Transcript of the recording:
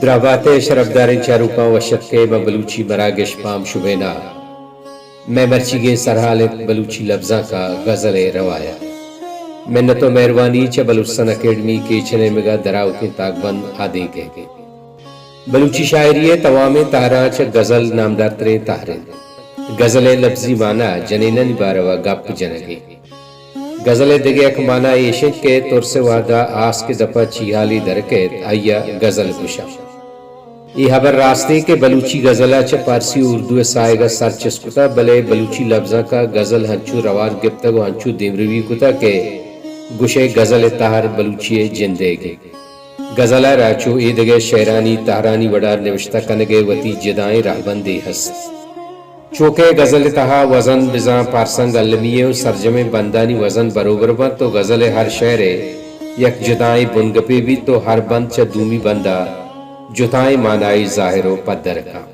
درہبات ءِ شرپداریں چاروکاں وش اتک ئے ماں بلوچی مراگش پام شبین ءَ۔ مئے مرچیگیں سرحال انت بلوچی لبزانک ءِ غزل ءِ روایت۔ منت ءُ مہروانی چہ بلوچستان اکیڈمی کیچ ءِ نیمگ ءَ دراوکیں تاکبند آدینک ءَ۔ بلوچی شاعری ءِ توامیں تہراں چہ غزل نامدارتریں تہر انت۔ غزل ءِ لبزی مانا جنینانی بارو ءَ گپ جنگ انت۔ غزل ءِ دگہ یک مانا ایش انت کہ ترس ءِ وہد ءَ آسک ءِ دپ ءَ چیہالے در کئیت، آئی ءَ غزل گوشاں۔ اے ہبر راست انت کہ بلوچی غزل ءَ چہ پارسی ءُ اردو ءِ ساہگ ءَ سر چست کتگ، بلے بلوچی لبزانک ءَ غزل ہنچو رواج گپتگ ءُ ہنچو دیمروی کتگ کہ گوش ئے غزل ءِ تہر بلوچی ءِ جندئیگ انت۔ غزل ءَ را چو اے دگہ شعرانی تہرانی وڑا نبشتہ کنگ ءِ وتی جدائیں رہبندے ہست۔ چو کہ غزل ءِ تہا وزن بزاں پارسنگ المی ءَ ءُ سرجمیں بندانی وزن بروبر بنت ءُ غزل ءِ ہر شعر ءِ یک جدائیں بنگپے بیت ءُ ہر بند چہ دومی بند ءَ جتائیں مانائے ظاہر ءُ پدر کنت۔